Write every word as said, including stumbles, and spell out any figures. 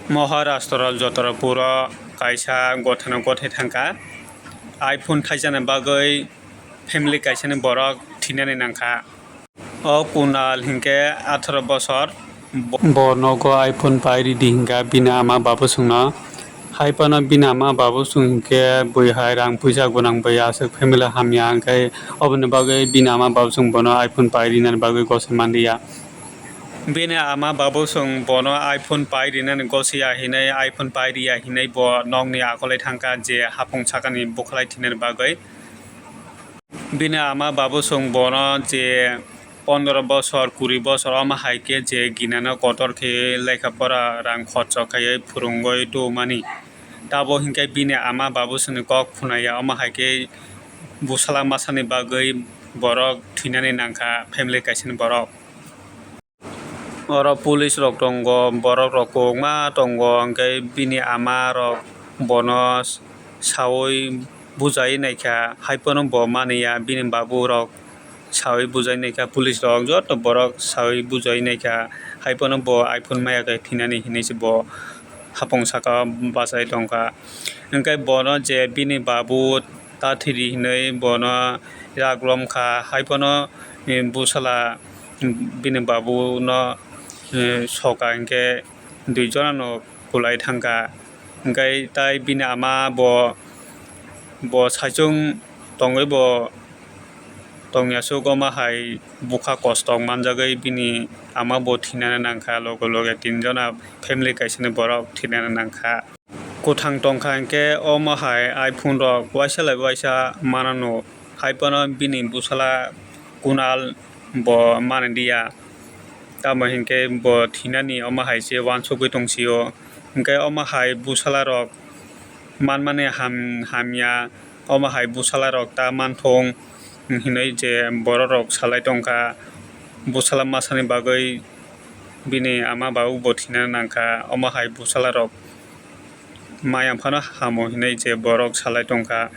Maharashtra Jatrapur o kaisa gothano gothai thangkha. iPhone thaisani bagwi family kaisani borok thinani nangkha. O Kunal hinkhe atharo bosor. Bo nogo iPhone pai ridi hinkha bini ama babusongno. Haiphano bini ama babusong hinkhe bui hai rang puisa gwnang bai aswk family hamya hinkhe oboni bagwi bini ama babusong bono iPhone pai rinani bagwi gosoi manliya. Bini ama babusong bono iPhone pai rinani gosiya hinwi, iPhone pai riya hinwi bo nokni akolai thangkha je hapung sakani bukhalai thinani bagwi. Bini ama babusong bono je pondro bosor, kuri bosor omo hai khe je ginano kotor khe lekha pora rang khorcho khaiwi phwrwngwi tubumani. Tabo hinkhe bini ama babusongni kok khunaya, omo hai khe bwsala masani bagwi borok thinani nangkha, family kaisani borok. Oro police rok tongo, borok rok kwbangma tongo, hinkhe bini ama rok bono sawi bujai naikha, haiphano bo maniya, bini babu rok sawi bujai naikha, police rok joto borok sawi bujai naikha, haiphano bo iPhone maya khe thinani hinwi se bo hapung saka o bachai tongkha. Hinkhe bono je bini babu ta thwidi hinwi bono yak romkha, haiphano bwsala bini babuno soka hinkhe dui jorano kwlai thangkha. Hinkhe tai bini ama bo, bo saichung tongwi bo tongya suk omo hai bwkha kosto manjagwi bini ama bo thinana nangkha, loge loge tin jona family kaisani borok thinana nangkha. Kwthang tongkha hinkhe omo hai iPhone rok waisa lai waisa manano, haiphano bini bwsala Kunal bo manliya, tamo hinkhe bo thinani omo hai se uansukgwi tongsio. Hinkhe omo hai bwsala rok manmani ham-, hamya, omo hai bwsala rok ta manthung hinwi je borok rok salai tongkha. Bwsala masani bagwi bini ama babu bo thina nangkha, omo hai bwsala rok maya phano hamo hinwi je borok salai tongkha.